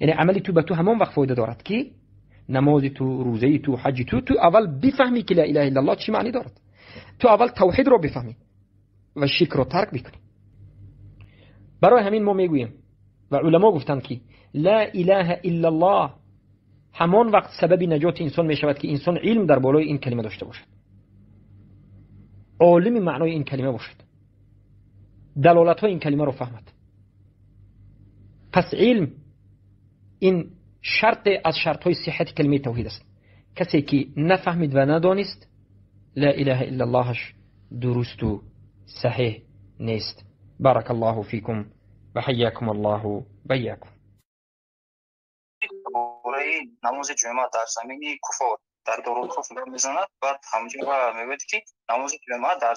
Яъне амали ту ба ту ҳамон вақт фоида дорад, ки намози ту, рӯзаи ту, ҳаҷи ту, ту аввал бифаҳмӣ, ки ла илаҳа иллаллоҳ чӣ маънӣ дорад. Ту аввал тавҳидро бифаҳмӣ ва ширкро тарк бикунӣ. Барои ҳамин мо мегӯем ва уламо гуфтанд, ки ла илаҳа иллаллоҳ ҳамон вақт сабаби наҷоти инсон мешавад, ки инсон илм дар болои ин калима дошта бошад, олими маънои ин калима бошад, далолатҳои ин калимаро фаҳмад. Пас илм ин шарте аз шартҳои сиҳати калимаи тавҳид аст. Касе ки нафаҳмид ва надонист, ла илаҳа иллаллоҳаш дурусту саҳеҳ нест. Барака Аллоҳу фикум ва ҳайякум Аллоҳу вайякум. Бораи намози ҷумъа дар замини куфор, дар дорулкуфр мезанад, баъд ҳамҷо мегӯяд, ки намози ҷумъа дар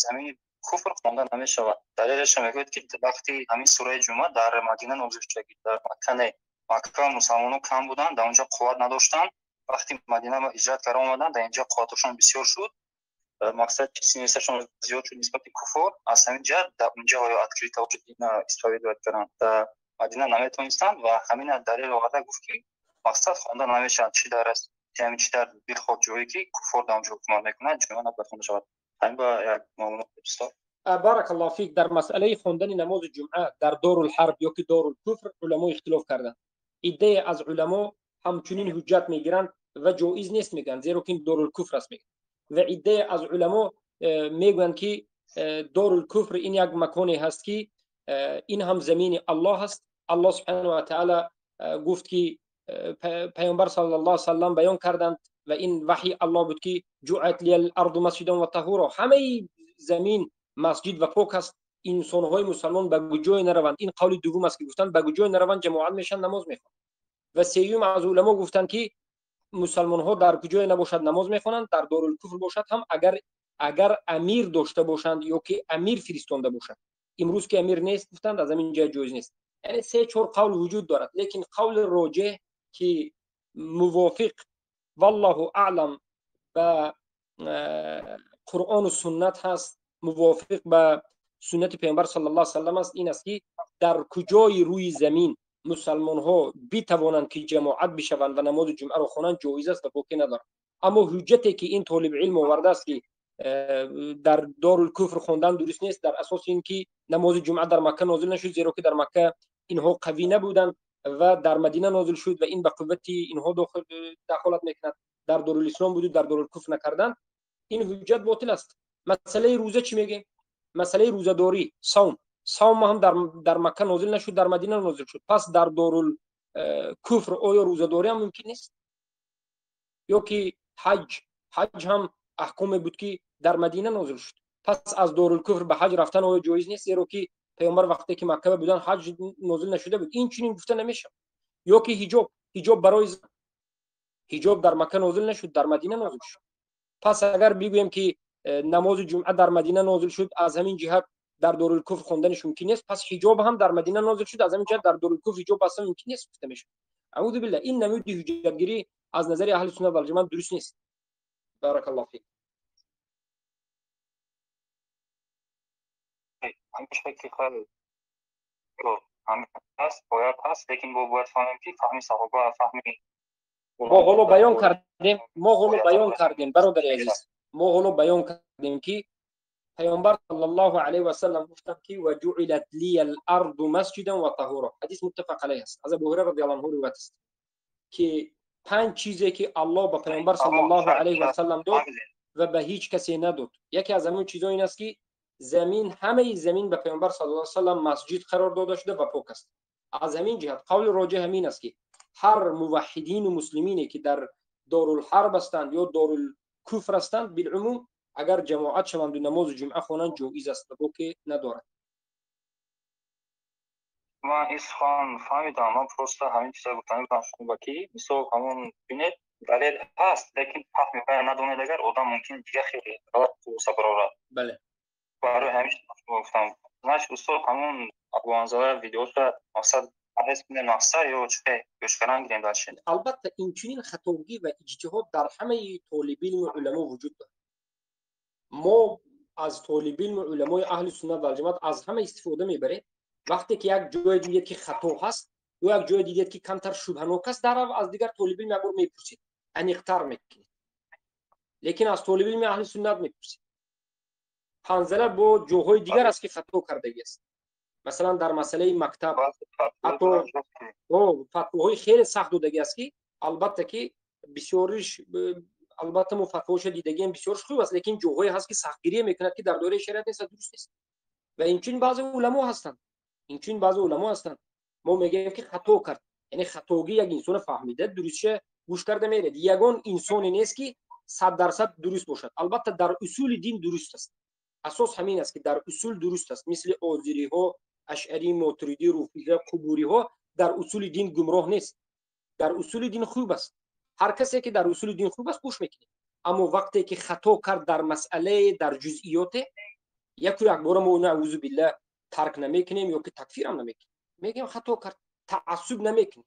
замини куфр хонда намешавад. Далелашро мегӯяд, ки вақти ҳамин сураи ҷумъа дар Мадина нозил шуд, дар Макка не. Макка мусалмонон кам буданд, дар онҷо қувват надоштанд. Вақти Мадина ҳиҷрат карда омаданд, дар инҷо қувваташон бисёр шуд, мақсад чиснесашон зиёд шуд нисбати куфор. Аз ҳамин ҷиҳат дар онҷо оё открыто дина исповедовать карданд, дар Мадина наметавонистанд. Ва ҳамина далел оварда гуфт, ки мақсад хонда намешавад, чи дар чи дар дилхоҳ ҷое ки куфор дар онҷо ҳукумат мекунад, ҷумъа набояд хонда шавад. Ҳамин ба як маълумот, устод. Барак Аллоҳ фик. Дар масъалаи хондани намози ҷумъа дар дорулҳарб ё ки дорулкуфр уламо ихтилоф карданд. Иддае аз уламо ҳамчунин ҳуҷҷат мегиранд ва ҷоиз нест мегӯянд, зеро ки ин дорулкуфр аст мегӯянд. Ва иддае аз уламо мегӯянд, ки дорулкуфр ин як маконе ҳаст, ки ин ҳам замини Аллоҳ аст. Аллоҳ субҳанаҳу ва таъала гуфт, ки паёмбар саллаллоҳу алайҳи васаллам баён карданд ва ин ваҳйи Аллоҳ буд, ки ҷуат лиял арду масҷидан ва таҳуро, ҳамаи замин масҷид ва пок аст, инсонҳои мусалмон ба куҷое нараванд. Ин қавли дуввум аст, ки гуфтанд ба куҷое нараванд, ҷамоат мешаванд, намоз мехонанд. Ва сеюм аз уламо гуфтанд, ки мусалмонҳо дар куҷое набошад, намоз мехонанд, дар дорулкуфр бошад ҳам, агар амир дошта бошанд ё ки амир фиристонда бошад. Имрӯз ки амир нест, гуфтанд, аз ҳамин ҷо ҷоиз нест. Яъне се чор қавл вуҷуд дорад, лекин қавли роҷеҳ, ки мувофиқ, валлоҳу аълам, ба қуръону суннат ҳаст, мувофиқ ба суннати паёмбар саллаллоҳу алайҳи васаллам аст, ин аст, ки дар куҷои рӯи замин мусалмонҳо битавонанд, ки ҷамоат бишаванд ва намози ҷумъаро хонанд, ҷоиз аст ва боке надорад. Аммо ҳуҷҷате, ки ин толиби илм овардааст, ки дар дорулкуфр хондан дуруст нест, дар асоси ин ки намози ҷумъа дар Макка нозил нашуд, зеро ки дар Макка инҳо қавӣ набуданд ва дар Мадина нозил шуд ва ин ба қуввати инҳо дахолат мекунад, дар дорулислом буду дар дорулкуфр накарданд, ин ҳуҷҷат ботил аст. Масъалаи рӯза чӣ мегӯем? Масъалаи рӯзадорӣ, савм. Савм ҳам дар Макка нозил нашуд, дар Мадина нозил шуд. Пас дар дорул куфр оё рӯзадорӣ ҳам мумкин нест? Ё ки ҳаҷ? Ҳаҷ ҳам аҳкоме буд, ки дар Мадина нозил шуд. Пас аз дорулкуфр ба ҳаҷ рафтан оё ҷоиз нест, зеро ки паёмбар вақте ки Макка буданд, ҳаҷ нозил нашуда буд? Ин чунин гуфта намешавад. Ё ки ҳиҷоб. Ҳиҷоб барои ҳиҷоб дар Макка нозил нашуд, дар Мадина нозил шуд. Пас агар бигӯем, ки намози ҷумъа дар Мадина нозил шуд, аз ҳамин ҷиҳат дар дорулкуфр хонданаш мумкин нест, пас ҳиҷоб ҳам дар Мадина нозил шуд, аз ҳамин ҷиҳат дар дорулкуфр ҳиҷоб аслан мумкин нест гуфта мешавад. Аъузу биллаҳ, ин намуди ҳуҷҷатгирӣ аз назари аҳли суннат вал ҷамоат дуруст нест. Баракаллоҳу фик. Ҳамеша ки ҳаст, бояд ҳаст, лекин бо бояд фаҳмем, ки фаҳми саҳоба, фаҳми Мо ҳоло баён кардем, мо ҳоло баён кардем, бародари азиз, мо ҳоло баён кардем, ки паёмбар саллаллоҳу алайҳи васаллам гуфтанд, ки ва ҷуилат лиял арду масҷидан ва таҳура. Ҳадис муттафақ алайҳ аст, аз Абу Ҳурайра радиаллоҳу анҳу ривоят аст, ки панҷ чизе, ки Аллоҳ ба паёмбар саллаллоҳу алайҳи васаллам дод ва ба ҳеҷ касе надод, яке аз ҳамон чизҳо ин аст, ки замин, ҳамаи замин ба паёмбар саллаллоҳу алайҳи васаллам масҷид қарор дода шуда ва пок аст. Аз ҳамин ҷиҳат қавли роҷеҳ ҳамин аст, ки ҳар муваҳҳидину муслимине, ки дар дорулҳарб ҳастанд ё дорулкуфр ҳастанд, билумум, агар ҷамоат шаванду намози ҷумъа хонанд, ҷоиз аст ва боке надорад. Ман ин сухан фаҳмидам, ман просто ҳамин чиза гуфтанӣ будам шумо, ки мисол ҳамон бинед, далел ҳаст, лекин фаҳми вай надонед, агар одам мумкин дигар хеле ғалат хулоса барорад. Бале. Барои ҳамин гуфтам. Значит, устод, ҳамон Абуанзала видеоша мақсад аҳес кунем мақсад ё чӣ гӯш кардан гирем дальше? Албатта, инчунин хатогӣ ва иҷтиҳод дар ҳамаи толибилму уламо вуҷуд дорад. Мо аз толибилму уламои аҳли суннат валҷамоат аз ҳама истифода мебарем. Вақте ки як ҷое дидед, ки хато ҳаст. Ё як ҷое дидед, ки камтар шубҳанок аст, дар аз дигар толибилм як бор мепурсед, аниқтар мекунед. Лекин аз толибилми аҳли суннат мепурсед. Ҳанзала бо ҷоҳои дигар аст, ки хато кардагӣ аст. Масалан, дар масъалаи мактаб ҳатто фатвоҳои хеле сахт додагӣ аст, ки албатта ки бисёриш, албатта мо фатвоша дидагиам, бисёрш хуб аст, лекин ҷоҳое ҳаст, ки сахтгирия мекунад, ки дар доираи шариат нест, дуруст нест. Ва инчунин баъзе уламо ҳастанд, инчунин баъзе уламо ҳастанд, мо мегӯем, ки хато кард. Яъне хатогӣ як инсона фаҳмида, дурустша гӯш карда меред. Ягон инсоне нест, ки 100% дуруст бошад. Албатта, дар усули дин дуруст аст. Асос ҳамин аст, ки дар усул дуруст аст. Мисли озириҳо, ашъарӣ, мотуридӣ, руфига, қубуриҳо дар усули дин гумроҳ нест, дар усули дин хуб аст. Ҳар касе ки дар усули дин хуб аст, гӯш мекунед. Аммо вақте ки хато кард дар масъалае, дар ҷузъиёте, яку якбора мо наъузу билла тарк намекунем ё ки такфирам намекунем, мегӯем, хато кард, таассуб намекунем.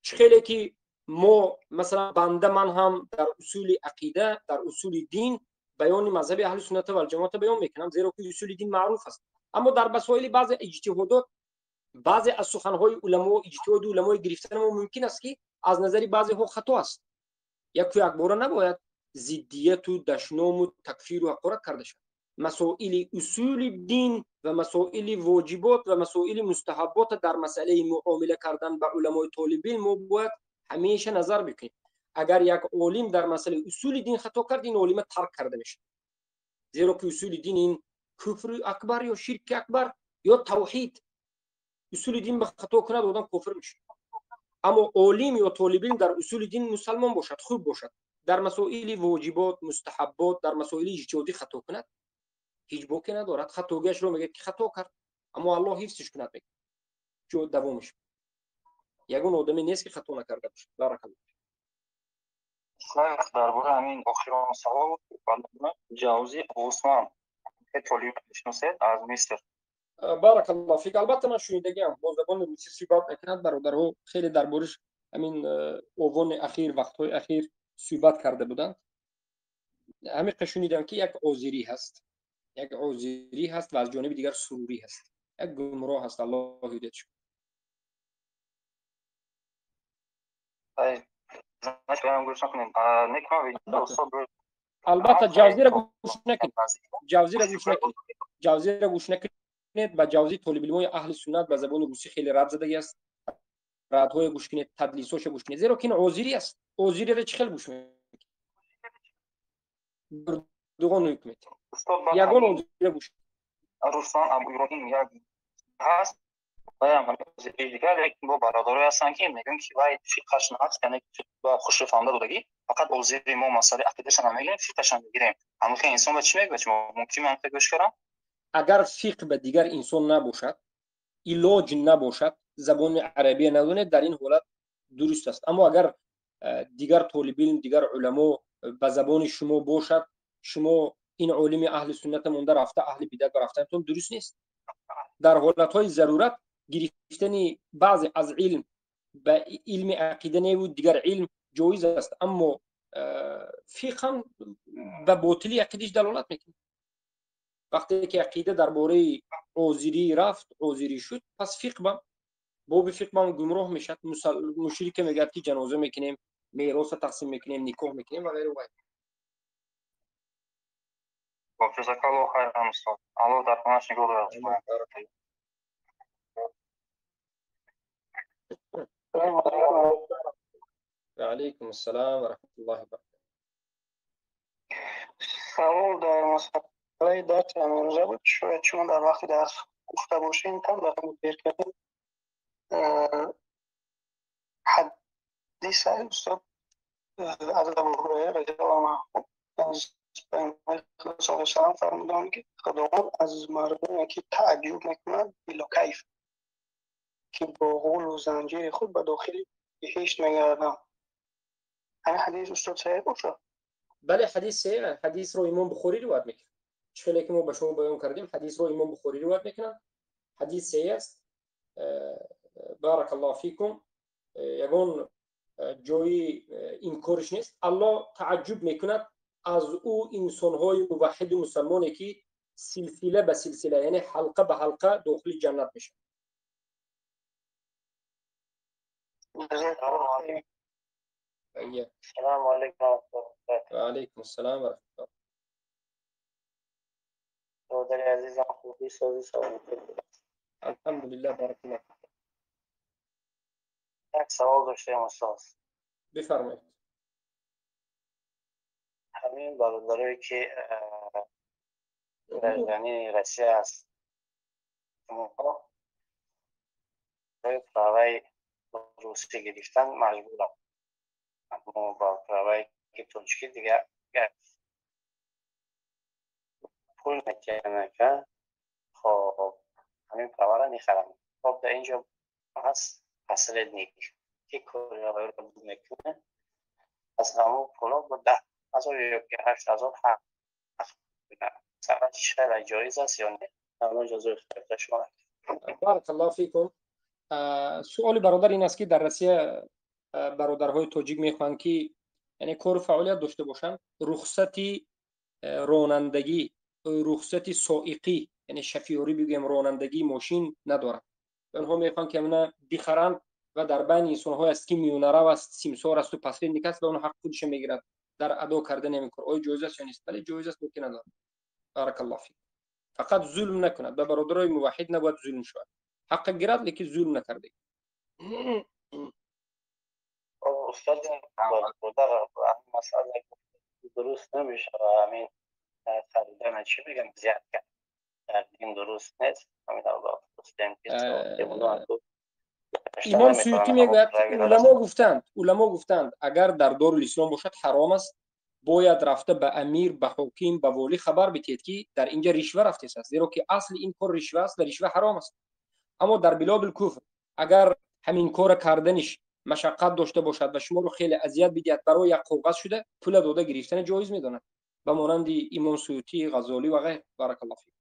Чӣ хеле ки мо, масалан, банда ман ҳам дар усули ақида, дар усули дин баёни мазҳаби аҳли сунната валҷамоата баён мекунам, зеро ки усули дин маъруф аст. Аммо дар масоили баъзе иҷтиҳодот, баъзе аз суханҳои уламо, иҷтиҳоди уламои гирифтани мо мумкин аст, ки аз назари баъзеҳо хато аст. Яку якбора набояд зиддияту дашному такфиру ҳақорат карда шавад. Масоили усули дин ва масоили воҷибот ва масоили мустаҳабота дар масъалаи муомила кардан ба уламои толибилм мо бояд ҳамеша назар бикунем. Агар як олим дар масъалаи усули дин хато кард, ин олима тарк карда мешавад, зеро ки усули дин ин куфри акбар ё ширки акбар ё тавҳид. Усули дин ба хато кунад, одам кофир мешавад. Аммо олим ё толибилм дар усули дин мусалмон бошад, хуб бошад, дар масоили воҷибот, мустаҳаббот, дар масоили иҷтиҳодӣ хато кунад, ҳеҷ боке надорад. Хатогиашро мегӯяд, ки хато кард, аммо Аллоҳ ҳифзш кунад, мегӯяд, ҷо давомаш. Ягон одаме нест, ки хато накарда бошад. Баракалло. Дар бораи ҳамин охирон савол, Ҷавзи Усман толиб мешиносед аз Миср? Баракалло фик. Албатта, ман шунидагиам, бо забони русӣ суҳбат мекунад. Бародарҳо хеле дар бориш ҳамин овони ахир, вақтҳои ахир суҳбат карда буданд. Ҳамиқа шунидам, ки як озирӣ ҳаст, як озирӣ ҳаст ва аз ҷониби дигар сурурӣ ҳаст, як гумроҳ ҳаст. Аллоҳ ҳидоят шуд. Албатта, Ҷавзира гӯш накунед, Ҷавзира гӯш накунед, Ҷавзира гӯш накунед. Ба Ҷавзи толибилмои аҳли суннат ба забони русӣ хеле рад задагӣ аст. Радҳое гӯш кунед, тадлисоша гӯш кунед, зеро ки ин озирӣ аст. Озириро чӣ хел гӯш мекунед? Дуғон ҳукм метиҳад, ягон озирия гӯш. Руслан Абу Иброҳим як ҳаст, ваям дигар, лекин бо бародарое ҳастанд, ки мегӯянд, ки вай фиқҳаш наст, яъне хушро фаҳмда додагӣ, фақат озири мо масъалаи ақидаша намегирем, фиқҳаша мегирем. Ҳамин инсон ба чӣ мегӯяд? Мумкин ман гӯш кардам. Агар фиқҳ ба дигар инсон набошад, илоҷ набошад, забони арабия надонед, дар ин ҳолат дуруст аст. Аммо агар дигар толибилм, дигар уламо ба забони шумо бошад, шумо ин олими аҳли сунната монда рафта, аҳли бидат ба рафтанатон дуруст нест. Дар ҳолатҳои зарурат гирифтани баъзе аз илм ба илми ақида неву дигар илм ҷоиз аст, аммо фиқҳ ҳам ба ботили ақидиш далолат мекунад. Вақте ки ақида дар бораи озирӣ рафт, озирӣ шуд, пас фиқҳ ба боби фиқҳ бам гумроҳ мешавад. Мушрике мегӯяд, ки ҷаноза мекунем, мероса тақсим мекунем, никоҳ мекунем ва ғайру ғайр. Ҷазакаллоҳу хайран, устод. Аллоҳ дар паноҳаш нигоҳ дорад. Ва алайкум ассалом ва раҳматуллоҳи ва баракатуҳ. Савол дар масъалаи дарси ҳамирӯза буд. Шояд шумо дар вақти дарс гуфта бошед, кам дар дер кардем. Ҳадис, устод, аз Абу Ҳурайра радиаллоҳу анҳу, аз Паёмбари Худо саллаллоҳу алайҳи васаллам фармуданд, ки Худованд аз мардуме ки тааҷҷуб мекунад билокайф, ки бо ғулу занҷири худ ба дохили биҳишт мегарданд. Ҳамин ҳадис, устод, саҳеҳ бошад? Бале, ҳадис саҳеҳ. Ҳадисро Имом Бухорӣ ривоят мекунад. Чӣ хеле ки мо ба шумо баён кардем, ҳадисро Имом Бухорӣ ривоят мекунад. Ҳадис саҳеҳ аст. Баракаллоҳу фикум. Ягон ҷои инкориш нест. Аллоҳ тааҷҷуб мекунад аз ӯ инсонҳои муваҳҳиду мусалмоне, ки силсила ба силсила, яъне ҳалқа ба ҳалқа дохили ҷаннат мешаванд. السلام علیکم و علیکم السلام و رحمت الله. برادر عزیزم خوبی سازی سلامتی؟ الحمدلله، بارک الله. یک سوال داشتیم استاد. بفرمایید. همین برادرایی که در زمین روسیه است، اونها برای права ی روسی گرفتن مجبورم، اما با права ی که تاجیکی دیگه پول نکنه که خب همین права را میخرم. خب در اینجا هست посредник که کار رو میکنه، از همون پولا با 10,000 یا که 8,000 حق سرعت شرع جایز است یا نه؟ اما اجازه خیلی شما. بارک الله فیکم. سؤال برادر این است که در روسیه برادرهای тоҷик мехоҳанд ки яъне кору фаъолият дошта бошанд, рухсати ронандагӣ, рухсати соиқӣ, яъне шофёрӣ бигӯем, ронандагии мошин надоранд. Онҳо мехоҳанд ки ҳамина бихаранд ва дар байни инсонҳое аст ки миёнарав аст, симсор асту посредник аст ва он ҳаққи худашо мегирад дар адо кардани ҳамин кор. Оё ҷоиз аст ё нест? Бале, ҷоиз аст, боки надорад. Баракаллоҳ фик. Фақат зулм накунад, ба бародарои муваҳҳид набояд зулм шавад. Ҳаққа гирад, лекин зулм накарда. устод, бародар масъала дуруст намешава. Ҳамин харидан чӣ бигам, взятка дар дин дуруст нест. Ҳамин Имом Суютӣ мегӯяд, уламо гуфтанд, агар дар Дорулислом бошад, ҳаром аст. Бояд рафта ба амир, ба ҳоким, ба волӣ хабар бидиҳед, ки дар инҷа ришва рафтест аст, зеро ки асли ин кор ришва аст ва ришва ҳаром аст. Аммо дар билодул куфр агар ҳамин кора карданиш машаққат дошта бошад ва шуморо хеле азият бидиҳад, барои як коғаз шуда пула дода гирифтани ҷоиз медонад, ба монанди имом Суютӣ, Ғазолӣ ва ғайр. Баракаллоҳ фик.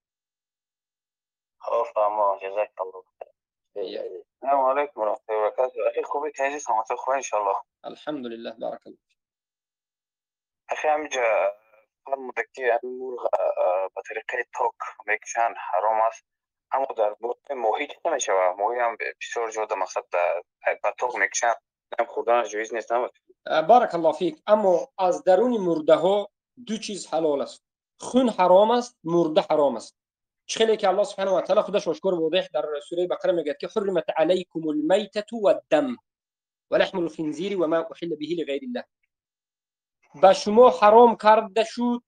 السلام علیکم ورحمة الله وبرکاته. اخی خوبی؟ تنیزی سلامت خوبه انشالله. الحمدلله، بارک الله. اخی همینجا فرموده که همین مرغ به طریقه تاک میکشن حرام است، اما در مورد ماهی چه نمیشه؟ ماهی هم بسیار جا مقصد به تاک میکشن، هم خوردنش جایز نیست؟ بارک الله فیک. اما از درون مرده ها دو چیز حلال است. خون حرام است، مرده حرام است. خیلی که الله سبحانه و تعالی خودش آشکار واضح در سوره بقره میگه که حرمت علیکم المیتة والدم ولحم الخنزیر و ما اهل به لغیر الله. به شما حرام کرده شد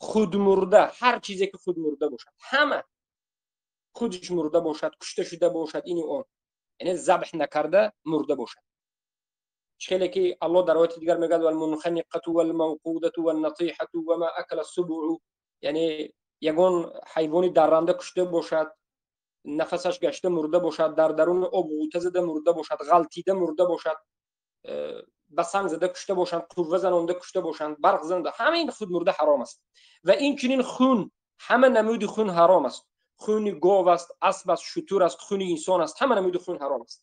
خود مرده، هر چیزی که خود مرده باشد، همه خودش مرده باشد، کشته شده باشد، این آن، یعنی ذبح نکرده مرده باشد. خیلی که الله در آیات دیگر میگه والمنخنقة والموقودة والنطیحة و ما اکل السبع، یعنی ягон ҳайвони дарранда кушта бошад, нафасаш гашта мурда бошад, дар даруни об ғӯта зада мурда бошад, ғалтида мурда бошад, ба санг зада кушта бошанд, қувва занонда кушта бошанд, барқ занонда, ҳама ин худмурда ҳаром аст. Ва инчунин хун, ҳама намуди хун ҳаром аст. Хуни гов аст, асб аст, шутур аст, хуни инсон аст, ҳама намуди хун ҳаром аст.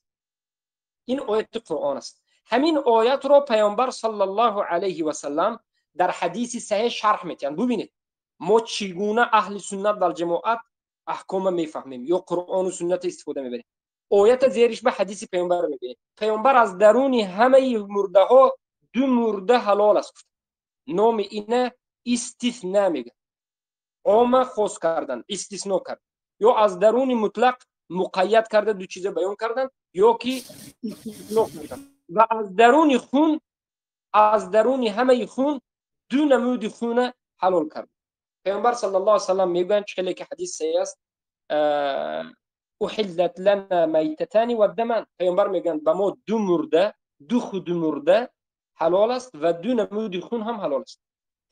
Ин ояти Қуръон аст. Ҳамин оятро Паёмбар саллаллоҳу алайҳи васаллам дар ҳадиси саҳеҳ шарҳ метиҳанд. Бубинед, мо чӣ гуна аҳли суннат валҷамоат аҳкома мефаҳмем ё Қуръону сунната истифода мебарем. Оята зериш ба ҳадиси паёмбар мебинем. Паёмбар аз даруни ҳамаи мурдаҳо ду мурда ҳалол аст гуфт. Номи ина истисна мегӯяд, ома хос кардан, истисно кард, ё аз даруни мутлақ муқайяд карда ду чиза баён кардан, ё ки истисно кардан. Ва аз даруни хун, аз даруни ҳамаи хун ду намуди хуна ҳалол кард. Паёмбар саллаллоҳу алайҳи васаллам мегӯянд, хеле ки ҳадис саҳеҳ аст: أحلت لنا ميتتان ودمان. Паёмбар мегӯянд, ба мо ду мурда, ду худмурда ҳалол аст ва ду намуди хун ҳам ҳалол аст.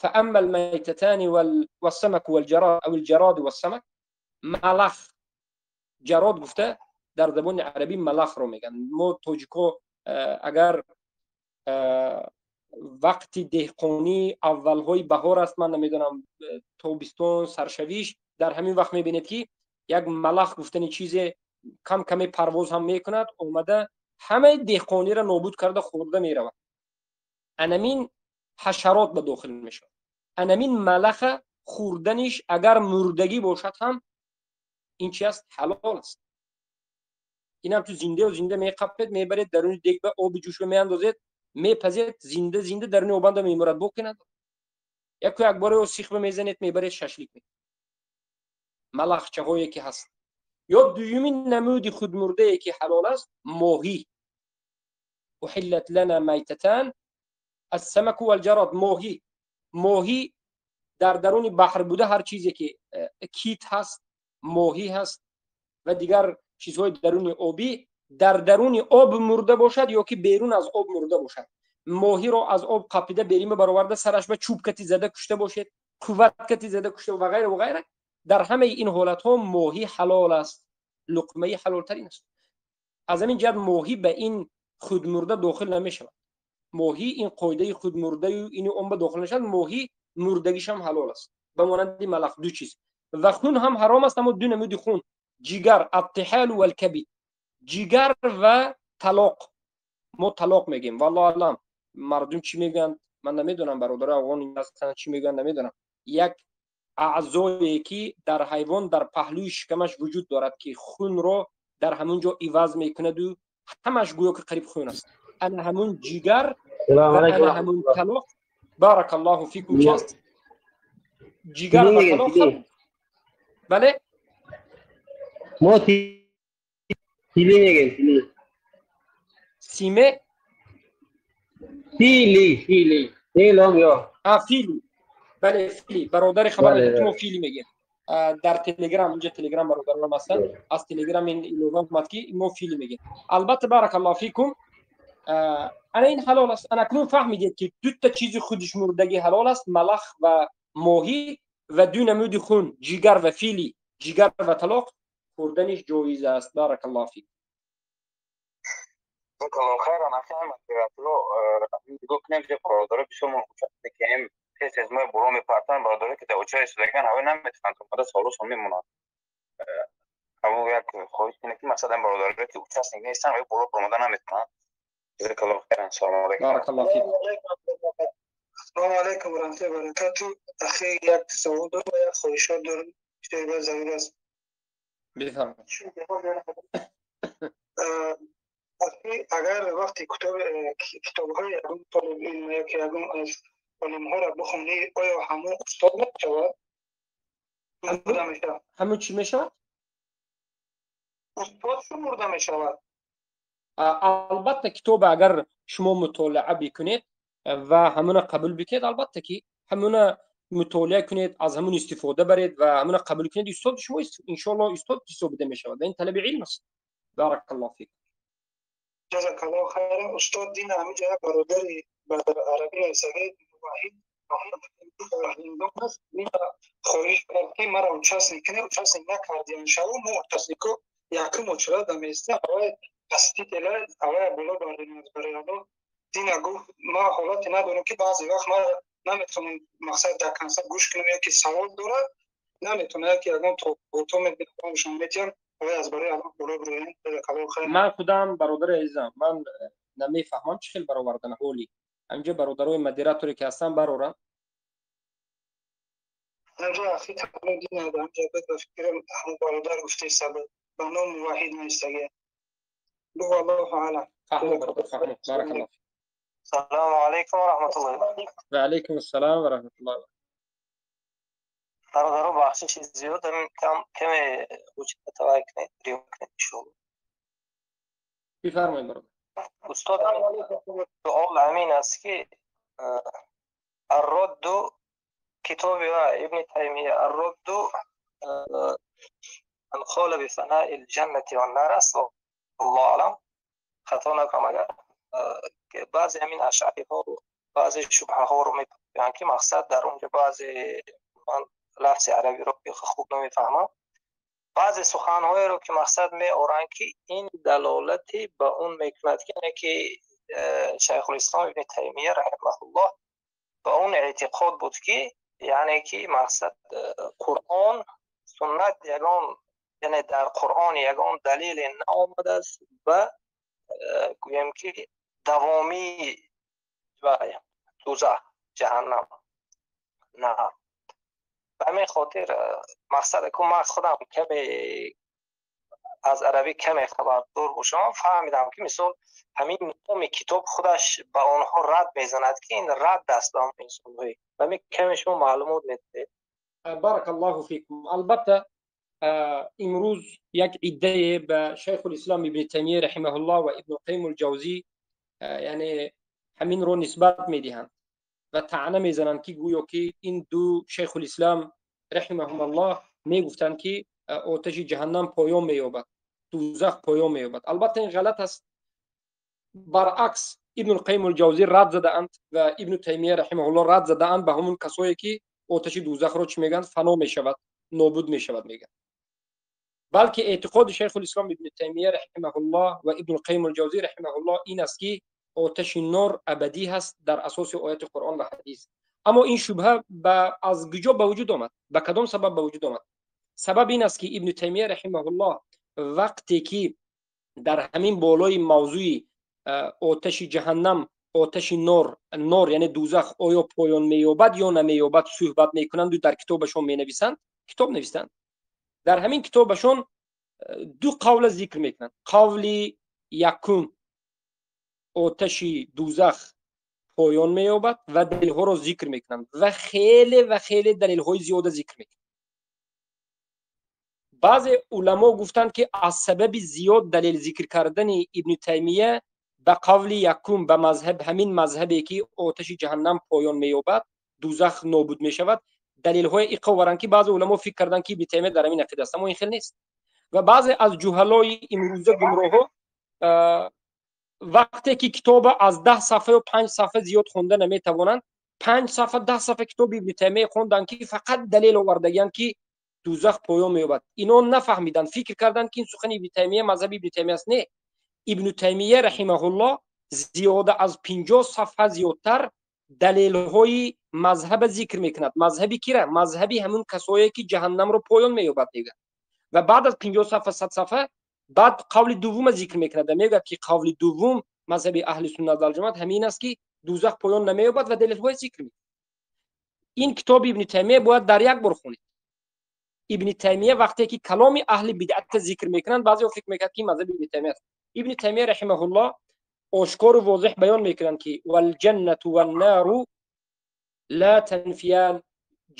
فأما الميتتان والسمك والجراد أو الجراد والسمك. ملخ، جراد گفته در زبان عربی ملخ رو میگن. ما тоҷико агар вақти деҳқонӣ, аввалҳои баҳор аст, ман намедонам, тобистон саршавиш, дар ҳамин вақт мебинед, ки як малах гуфтани чизе кам каме парвоз ҳам мекунад, омада ҳамаи деҳқониро нобуд карда, хӯрда меравад. Анамин ҳашарот ба дохил мешавад. Анамин малаха хӯрданиш, агар мурдагӣ бошад ҳам, ин чи аст? Ҳалол аст. Ин ҳам ту зинда зинда меқапед, мебаред даруни дег ба оби ҷӯшба меандозед, мепазед, зинда зинда даруни обанда мемурад, боке надорад. Яку якбора ё сихба мезанед, мебаред шашлик мекунед. Малахчаҳое ки ҳаст. Ё дуюмин намуди худмурдае ки ҳалол аст, моҳӣ. Ухиллат лана майтатан ассамаку валҷарод. Моҳӣ, моҳӣ дар даруни баҳр буда ҳар чизе ки кит ҳаст, моҳӣ ҳаст ва дигар чизҳои даруни обӣ, дар даруни об мурда бошад ё ки берун аз об мурда бошад. Моҳиро аз об қапида берима бароварда, сараш ба чӯб кати зада кушта бошед, қувват кати зада кушта ва ғайра ва ғайра. Дар ҳамаи ин ҳолатҳо моҳӣ ҳалол аст, луқмаи ҳалолтарин аст. Аз ҳамин ҷиҳат моҳӣ ба ин худмурда дохил намешавад. Моҳӣ ин қоидаи худмурдаю ину он ба дохил намешавад. Моҳӣ мурдагиш ҳам ҳалол аст, ба монанди малах. Ду чиз. Ва хун ҳам ҳаром аст, аммо ду намуди хун: ҷигар, аттиҳалу валкабид, ҷигар ва талоқ. Мо талоқ мегӯем, валлоҳу аълам мардум чӣ мегӯянд, ман намедонам, бародари афғон ҳастанд, чӣ мегӯянд намедонам. Як аъзое ки дар ҳайвон дар паҳлӯи шикамаш вуҷуд дорад, ки хунро дар ҳамон ҷо иваз мекунаду ҳамаш гӯё ки қариб хун аст. Ана ҳамун ҷигар ва ана ҳамун талоқ. Баракаллоҳу фикум. Чи аст ҷигар ва талоқ? Бале, мо тили мегӯем, тили. Симе? Фили, фили, филом ё А, фили, бале, фили. Бародари хабар, мо фили мегӯем дар Телеграм. Инҷа Телеграм бародаронам ҳастанд, аз Телеграм ин илова омад, ки мо фили мегӯем. Албатта, баракаллоҳу фикум. Ана ин ҳалол аст. Ана акнун фаҳмидед, ки дута чизи худиш мурдагӣ ҳалол аст: малах ва моҳӣ, ва ду намуди хун, ҷигар ва фили, ҷигар ва талоқ хӯрданиш ҷоиз аст. Баракаллоҳу фик. Хайран, нигоҳ кунем, бародаро бисёр ки тез тез мо боло мепартанд. Бародаро ки дар оча истодаган, ҳавои наметавонанд омада, саволошон мемонанд. Ҳамо як хоҳиш кине, ки масалан бародаро ки участник нестанд, ҳавои боло баромада наметавонанд. Ҷазакаллоҳу хайран, салому алайкум. Баракаллоҳу фик. Ассалому алайкум ва раҳматуллоҳи ва баракату. Ахи, як савол дорам ва як хоҳишот дорам, ки зарур аст. Бифармоед. Ахи, агар вақти китобҳои ягон толибилм ё ки ягон аз олимҳоро бихонӣ, оё ҳамон устод мешавад? Ҳамон чӣ мешавад? Устод шумурда мешавад? Албатта, китоба агар шумо мутолиа бикунед ва ҳамона қабул бикунед, албатта ки ҳамона мутолиа кунед, аз ҳамон истифода баред ва ҳамона қабул кунед, устод шумо иншоалло устод ҳисобида мешавад ва ин талаби илм аст. Баракаллоҳу фик. Ҷазакаллоҳу хайран, устод. Дин ҳаминҷа як бародари ба арабӣ нависагӣ, Ваҳид аст, хоҳиш кард, ки маро участник кунед. Участник накардиан шаву мо участнико якум очрад даместа, авай паститела, авай боло бардорем аз барои Аллоҳ. Дина гуфт, ма ҳолате надорам, ки баъзе вақт ма наметавонам, мақсад, дар консерт гӯш кунам, ё ки савол дорад, наметавонам, яки ягон то метавонашон метиҳам, авай аз барои Аллоҳ боло бироем. Ман худам, бародари азизам, ман намефаҳмам чӣ хел баровардан. Ҳоли ҳаминҷо бародарои модераторе ки ҳастанд, бароранд. Ҳамҷа ахи дина ҳамҷа ба фикрам ҳамон бародар гуфтеса, ба номи Ваҳид навистагия. Бу, аллоҳу аълам. Фаҳмо, бародар, фаҳмо. Баракаллоҳ. Салому алайкум ва раҳматуллоҳи. Ва алайкум ассалом ва раҳматуллоҳи. Бародаро, бахшиши зиёд, каме тавай кунед, риоя кунед, иншоалло. Бифармоед, бародар. Устод, суол ҳамин аст, ки аррадду китоби Ибни Таймия, аррадду ан қола бифанаи лҷаннати ваннар аст, аллоҳу аълам, хато накунам агар. Баъзе ҳамин ашъариҳо баъзе шубҳаҳоро мепӯянд, ки мақсад дар онҷо баъзе, ман лафзи арабиро хуб намефаҳмам, баъзе суханҳоеро ки мақсад меоранд, ки ин далолате ба он мекунад, ки яъне ки Шайхулислом Ибни Таймия раҳимаҳуллоҳ ба он эътиқод буд, ки яъне ки мақсад Қуръон, суннат ягон, яъне дар Қуръон ягон далеле наомадааст ба гӯем ки давомии дузах, ҷаҳаннам, на. Ба ҳамин хотир мақсад ку ман худам каме Аз арабӣ каме хабардор бошам, фаҳмидам, ки мисол ҳамин номи китоб худаш ба онҳо рад мезанад, ки ин рад аст ба он инсонҳое. Ва каме шумо маълумот медиҳед. Барак Аллоҳу фикум. Албатта, имрӯз як иддае ба Шайхулислом Ибни Таймия раҳимаҳуллоҳ ва Ибну Қайим Ҷавзӣ, яъне ҳаминро нисбат медиҳанд ва таъна мезананд, ки гӯё ки ин ду Шайхулислом раҳимаҳумаллоҳ мегуфтанд, ки оташи ҷаҳаннам поён меёбад, дӯзах поён меёбад. Албатта, ин ғалат аст. Баръакс, Ибну Қайим Ҷавзӣ рад задаанд ва Ибну Таймия раҳимаҳуллоҳ рад задаанд ба ҳамун касое, ки оташи дӯзахро чӣ мегӯянд, фано мешавад, нобуд мешавад мегӯянд. Балки эътиқоди Шайхулислом Ибни Таймия раҳимаҳуллоҳ ва Ибну Қайим Ҷавзӣ раҳимаҳуллоҳ ин аст, ки оташи нор абадӣ ҳаст дар асоси ояти Қуръон ва ҳадис. Аммо ин шубҳа аз куҷо ба вуҷуд омад, ба кадом сабаб ба вуҷуд омад? Сабаб ин аст, ки Ибну Таймия раҳимаҳуллоҳ вақте ки дар ҳамин болои мавзӯи оташи ҷаҳаннам, оташи нор, яъне дӯзах, оё поён меёбад ё намеёбад, суҳбат мекунанду дар китобашон менависанд, китоб навистанд, дар ҳамин китобашон ду қавла зикр мекунанд. Қавли якум: оташи дӯзах поён меёбад, ва далилҳоро зикр мекунанд ва хеле ва хеле далилҳои зиёда зикр мекунанд. Баъзе уламо гуфтанд, ки аз сабаби зиёд далел зикр кардани Ибни Таймия ба қавли якум, ба мазҳаб, ҳамин мазҳабе ки оташи ҷаҳаннам поён меёбад, дӯзах нобуд мешавад, далелҳои иқа оваранд, ки баъзе уламо фикр карданд, ки Ибни Таймия дар ҳамин ақида аст. Аммо ин хел нест. Ва баъзе аз ҷуҳалои имрӯза, гумроҳҳо, вақте ки китоба аз 10 сафҳа ё 5 сафҳа зиёд хонда наметавонанд, 5 сафҳа, 10 сафҳа китоби Ибни Таймия хонданд, ки фақат далел овардагианд, ки дӯзах поён меёбад. Ино нафаҳмиданд, фикр карданд, ки ин сухани Ибни Таймия мазҳаби Ибни Таймия аст. Не, Ибну Таймия раҳимаҳуллоҳ зиёда аз 50 сафҳа зиёдтар далелҳои мазҳаба зикр мекунад. Мазҳаби кира? Мазҳаби ҳамун касое, ки ҷаҳаннамро поён меёбад мегӯяд. Ва баъд аз 50 сафҳа, 100 сафҳа баъд қавли дуввума зикр мекунад ва мегӯяд, ки қавли дуввум, мазҳаби аҳли суннат валҷамоат ҳамин аст, ки дӯзах поён намеёбад, ва далелҳои зикр мекунад. Ин китоби Ибни Таймия бояд дар як бор хонед. Ибни Таймия вақте ки каломи аҳли бидъатта зикр мекунанд, баъзеҳо фикр мекунанд, ки мазҳаби Ибни Таймия аст. Ибни Таймия раҳимаҳуллоҳ ошкору возеҳ баён мекунанд, ки валҷаннату ваннару ла танфиян,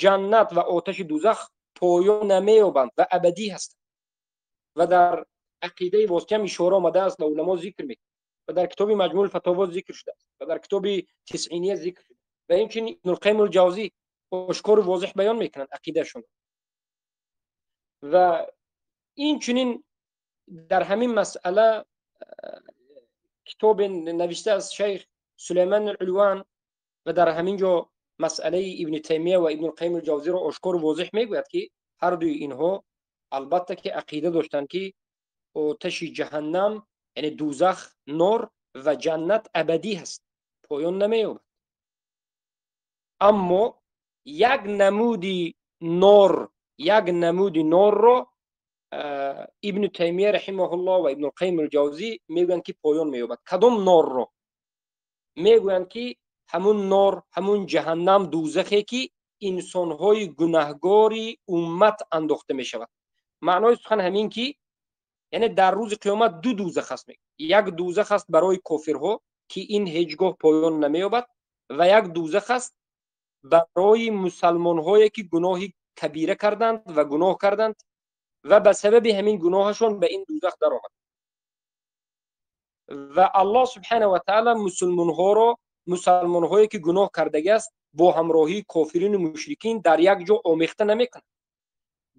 ҷаннат ва оташи дӯзах поён намеёбанд ва абадӣ ҳастанд. Ва дар ақидаи Воситиям ишора омадааст ва уламо зикр мекунанд, ва дар китоби Маҷмӯъ Фатово зикр шудааст, ва дар китоби Тисъиния зикр шуда, ва инчунин Ибнулқайим Ҷавзӣ ошкору возеҳ баён мекунанд ақидаашон. Ва инчунин дар ҳамин масъала китобе навишта аз шайх Сулайман Улван, ва дар ҳамин ҷо масъалаи Ибни Таймия ва Ибнулқайим Ҷавзиро ошкору возеҳ мегӯяд, ки ҳардуи инҳо албатта ки ақида доштанд, ки оташи ҷаҳаннам, яъне дӯзах, нор ва ҷаннат абадӣ ҳаст, поён намеёбад. Аммо як намуди нор, як намуди норро Ибну Таймия раҳимаҳуллоҳ ва Ибнулқайим Ҷавзӣ мегӯянд, ки поён меёбад. Кадом норро мегӯянд? Ки ҳамун нор, ҳамун ҷаҳаннам, дӯзахе, ки инсонҳои гунаҳгори уммат андохта мешавад. Маънои сухан ҳамин, ки яъне дар рӯзи қиёмат ду дӯзах аст. Як дӯзах аст барои кофирҳо, ки ин ҳеҷ гоҳ поён намеёбад, ва як дӯзах аст барои мусалмонҳое, ки гуноҳи кабира карданд ва гуноҳ карданд ва ба сабаби ҳамин гуноҳашон ба ин дӯзах даромад. Ва Аллоҳ субҳана ва таала мусулмонҳоро, мусалмонҳое ки гуноҳ кардагӣ аст, бо ҳамроҳии кофирину мушрикин дар як ҷо омехта намекунад,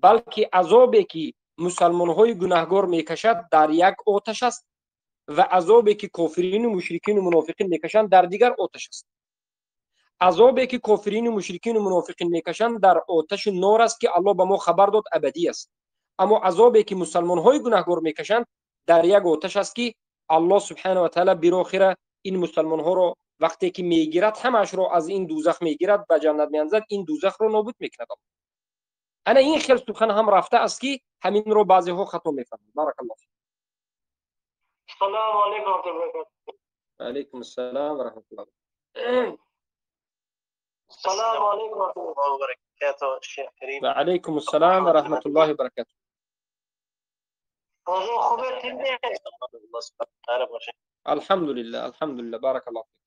балки азобе ки мусалмонҳои гунаҳгор мекашад, дар як оташ аст, ва азобе ки кофирину мушрикину мунофиқин мекашанд, дар дигар оташ аст. Азобе ки кофирину мушрикину мунофиқин мекашанд, дар оташи нор аст, ки Аллоҳ ба мо хабар дод, абадӣ аст. Аммо азобе ки мусалмонҳои гунаҳгор мекашанд, дар як оташ аст, ки Аллоҳ субҳана ва таала билохира ин мусалмонҳоро вақте ки мегирад, ҳамаашро аз ин дӯзах мегирад, ба ҷаннат меанзад, ин дӯзахро нобуд мекунад. Ана ин хел сухан ҳам рафта аст, ки ҳаминро баъзеҳо хато мефаҳманд. Баракаллоҳ. Салому алайкум. Алайкум ассалом ва раҳматуллоҳ. Салому алайкум. Ва баракатуҳ, шейх карим. Ва алайкум ассалом ва раҳматуллоҳи ва баракатуҳ. الحمدلله الحمدلله، بارک الله فیک.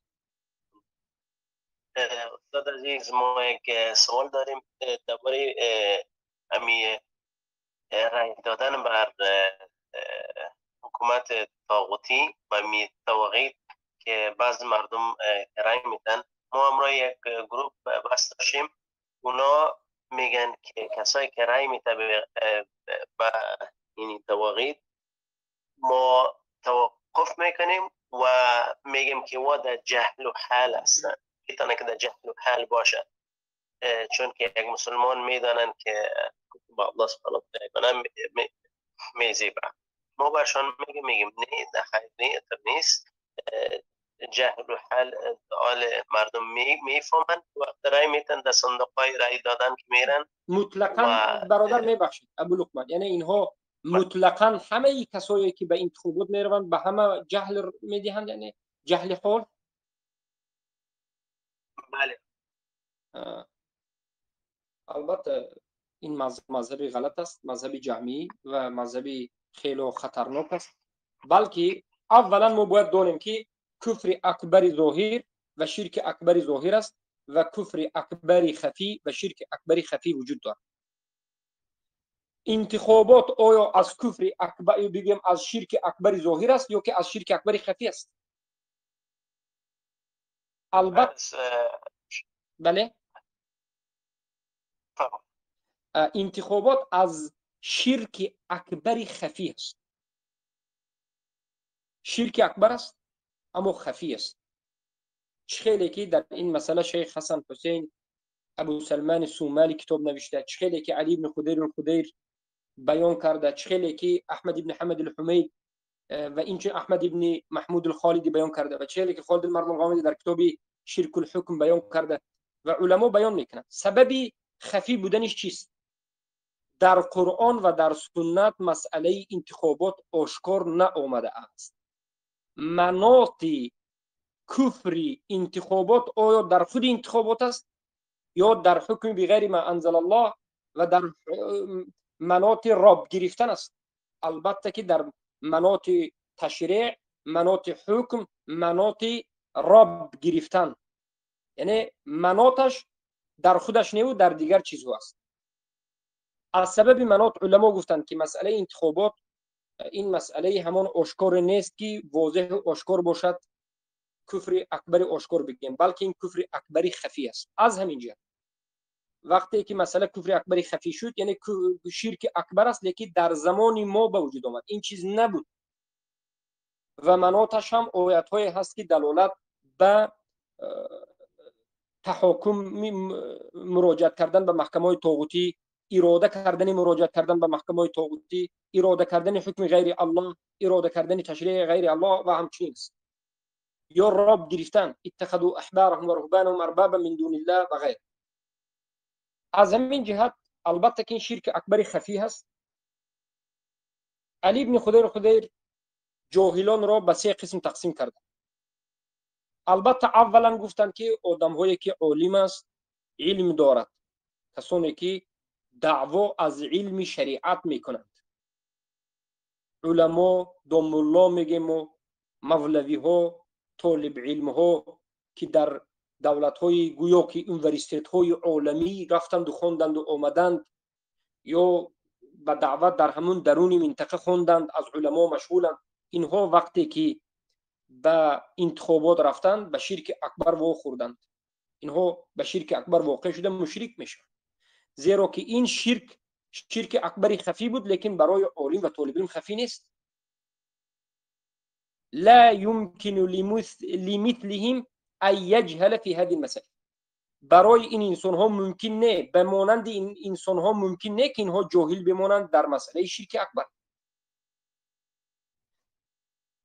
استاد عزیز، ما یک سوال داریم درباره امی رای دادن بر حکومت طاغوتی و می طواغیت که بعض مردم رای میدن. ما همراه یک گروه بحث داشتیم، اونا میگن که کسایی که رای میده به این طواغیت ما توقف میکنیم و میگیم که وا در جهل و حال هستن، میتونه که در جهل و حال باشه، چون که یک مسلمان میدانن که با الله سبحانه و تعالی میزیبه. ما برشان میگیم نه، نه، نه، نیست. جهل و حال آل مردم میفهمن وقت رای میتن در صندوق های رای دادن که میرن مطلقا و... برادر میبخشید ابو لقمان، یعنی اینها مطلقا همه کسایی که به انتخابات میروند به همه جهل میدهند، یعنی جهل حال. بله البته این مذهب غلط است، مذهب جهمی و مذهب خیلی خطرناک است. بلکه اولا ما باید دانیم که کفر اکبر ظاهر و شرک اکبر ظاهر است و کفر اکبر خفی و شرک اکبر خفی وجود دارد. انتخابات آیا از کفر اکبر بگیم از شرک اکبر ظاهر است یا که از شرک اکبر خفی است؟ البته بله، انتخابات از شرک اکبر خفی است. شرک اکبر است اما خفی است. خیلی که در این مسئله شیخ حسن حسین ابو سلمان سومالی کتاب نوشته، خیلی که علی بن خدیر الخدیر بیان کرده، خیلی که احمد بن حمد الحمید و اینچه احمد بن محمود الخالدی بیان کرده و خیلی که خالد المردم الغامدی در کتاب شرک الحکم بیان کرده و علما بیان میکنند. سبب خفی بودنش چیست؟ در قرآن و در سنت مسئله انتخابات آشکار نآمده است. مناط کفری انتخابات آیا در خود انتخابات است یا در حکم بغیر ما انزل الله و در مناط راب گرفتن است؟ البته که در مناط تشریع، مناط حکم، مناط راب گرفتن، یعنی مناطش در خودش نه و در دیگر چیزها است. از سبب مناط علما گفتند که مسئله انتخابات این مسئله همان آشکار نیست که واضح و آشکار باشد کفر اکبر آشکار بگیم، بلکه این کفر اکبر خفی است. از همین جهت وقتی که مسئله کفر اکبر خفی شد، یعنی شرک اکبر است، لیکن در زمان ما به وجود آمد، این چیز نبود و مناطش هم آیت های هست که دلالت به تحاکم مراجعت کردن به محکمه های طاغوتی، اراده کردن مراجعت کردن به محکمه های طاغوتی، اراده کردن حکم غیر الله، اراده کردن تشریع غیر الله و همچنین است. یا راب گرفتن، اتخذوا احبارهم و رهبانهم اربابا من دون الله و غیر. از همین جهت البته که این شرک اکبر خفی هست. علی بن خدیر خدیر جاهلان را به سه قسم تقسیم کرده. البته اولا گفتند که آدم هایی که عالم است، علم دارد، کسانی که دعوا از علم شریعت میکنند، علما، داملا میگیم و مولوی ها، طالب علم ها که در دولت های گویا که اونورسیت های عالمی رفتند و خواندند و آمدند یا به دعوت در همون درون منطقه خواندند، از علما مشغولند، اینها وقتی که به انتخابات رفتند به شرک اکبر واخوردند. اینها به شرک اکبر واقع شده، مشرک میشوند، زیرا که این شرک شرک اکبر خفی بود، لیکن برای عالم و طالب علم خفی نیست. لا يمكن لمثلهم ان يجهل في هذه المسائل. برای این انسان ها ممکن نه، به مانند این انسان ها ممکن نه که اینها جاهل بمانند در مسئله شرک اکبر.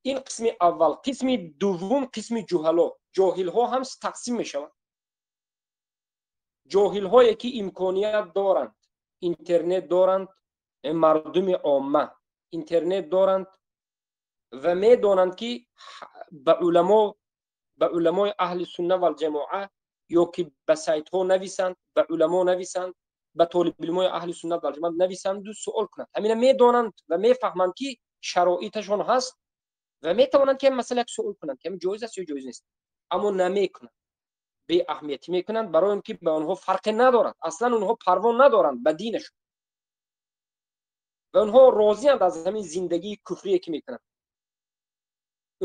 این قسم اول. قسم دوم قسم جهلا، جاهل ها هم تقسیم می شوند. جاهل هایی که امکانیت دارند، اینترنت دارند، مردم عامه اینترنت دارند و می دانند که به علما، به علمای اهل سنت و الجماعه یا که به سایت ها نویسند، به علما نویسند، ба толибилмои аҳли суннат вал ҷамоат нависанду суол кунанд. Ҳамина медонанд ва мефаҳманд, ки шароиташон ҳаст ва метавонанд, ки масъала як суол кунанд, ки ҷоиз аст ё ҷоиз нест, аммо намекунанд, беаҳамиятӣ мекунанд, барои он ки ба онҳо фарқе надорад. Аслан онҳо парво надоранд ба динашон ва онҳо розианд аз ҳамин зиндагии куфрие, ки мекунанд.